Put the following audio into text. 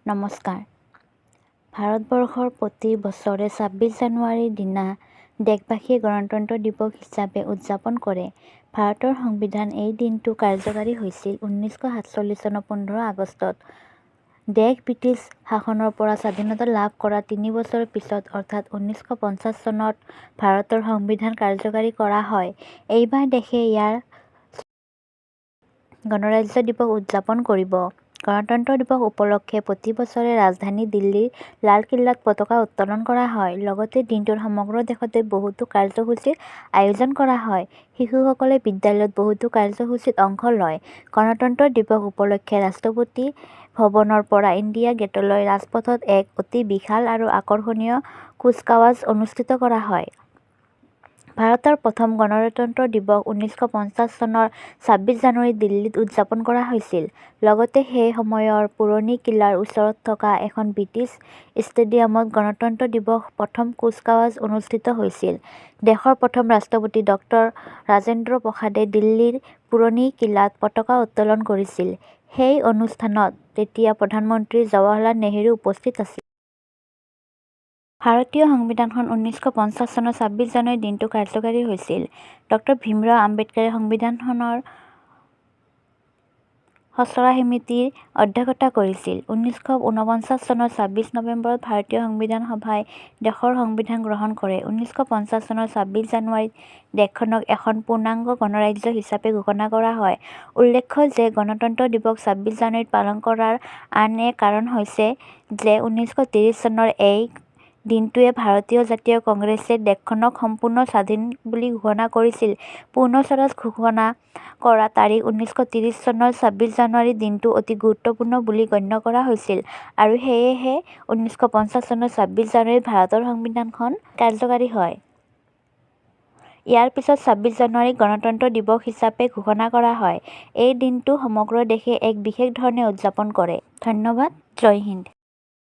নমস্কাৰ। ভাৰতবৰ্ষৰ প্ৰতি বছৰে 26 জানুৱাৰীৰ দিনা দেশবাসীয়ে গণতন্ত্ৰ দিৱস হিচাপে উদযাপন কৰে। ভাৰতৰ সংবিধান এই দিনটো কাৰ্যকাৰী হৈছিল 1947 চনৰ 15 আগষ্টত। দেশ ব্ৰিটিছ শাসনৰ পৰা স্বাধীনতা লাভ কৰাৰ 3 বছৰৰ পিছত, অৰ্থাৎ 1950 চনত ভাৰতৰ সংবিধান কাৰ্যকাৰী কৰা হয়। এইবাৰ দেশে ইয়াৰ গণৰাজ্য দিৱস উদযাপন কৰিব। গণতন্ত্ৰ দিৱস উপলক্ষে প্ৰতি বছৰে ৰাজধানী দিল্লীৰ লালকিল্লাত পতাকা উত্তোলন কৰা হয়। লগতে দিনটোত সমগ্ৰ দেশতে বহুতো কাৰ্যসূচীৰ আয়োজন কৰা হয়। শিশুসকলে বিদ্যালয়ত বহুতো কাৰ্যসূচীত অংশ লয়। গণতন্ত্ৰ দিৱস উপলক্ষে ৰাষ্ট্ৰপতি ভৱনৰ পৰা ইণ্ডিয়া গেটলৈ ৰাজপথত এক অতি বিশাল আৰু আকৰ্ষণীয় কুচকাৱাজ অনুষ্ঠিত কৰা হয়। ভাৰতৰ প্ৰথম গণতন্ত্ৰ দিৱস 1950 চনৰ 26 জানুৱাৰীত দিল্লীত উদযাপন কৰা হৈছিল। লগতে সেই সময়ৰ পুৰণি কিলাৰ ওচৰত থকা এখন ব্ৰিটিছ ষ্টেডিয়ামত গণতন্ত্ৰ দিৱস প্ৰথম কুচকাৱাজ অনুষ্ঠিত হৈছিল। দেশৰ প্ৰথম ৰাষ্ট্ৰপতি ডক্টৰ ৰাজেন্দ্ৰ প্ৰসাদে দিল্লীৰ পুৰণি কিলাত পতাকা উত্তোলন কৰিছিল। সেই অনুষ্ঠানত তেতিয়া প্ৰধানমন্ত্ৰী জৱাহৰলাল নেহৰু উপস্থিত আছিল। ভাৰতীয় সংবিধানখন 1950 চনৰ 26 জানুৱাৰীৰ দিনটো কাৰ্যকাৰী হৈছিল। ডক্টৰ ভীমৰাও আম্বেদকাৰে সংবিধানখনৰ খচৰা সমিতিৰ অধ্যক্ষতা কৰিছিল। 1949 চনৰ 26 নৱেম্বৰত ভাৰতীয় সংবিধান সভাই দেশৰ সংবিধান গ্ৰহণ কৰে। 1950 চনৰ 26 জানুৱাৰীত দেশখনক এখন পূৰ্ণাংগ গণৰাজ্য হিচাপে ঘোষণা কৰা হয়। উল্লেখ্য যে গণতন্ত্ৰ দিৱস 26 জানুৱাৰীত পালন কৰাৰ আন এক কাৰণ হৈছে যে 1930 চনৰ এই দিনটোৱে ভাৰতীয় জাতীয় কংগ্ৰেছে দেশখনক সম্পূৰ্ণ স্বাধীন বুলি ঘোষণা কৰিছিল। পূৰ্ণ স্বৰাজ ঘোষণা কৰা তাৰিখ 1930 চনৰ 26 জানুৱাৰীৰ দিনটো অতি গুৰুত্বপূৰ্ণ বুলি গণ্য কৰা হৈছিল আৰু সেয়েহে 1950 চনৰ 26 জানুৱাৰীত ভাৰতৰ সংবিধানখন কাৰ্যকাৰী হয়। ইয়াৰ পিছত 26 জানুৱাৰীক গণতন্ত্ৰ দিৱস হিচাপে ঘোষণা কৰা হয়। এই দিনটো সমগ্ৰ দেশে এক বিশেষ ধৰণে উদযাপন কৰে। ধন্যবাদ। জয় হিন্দ।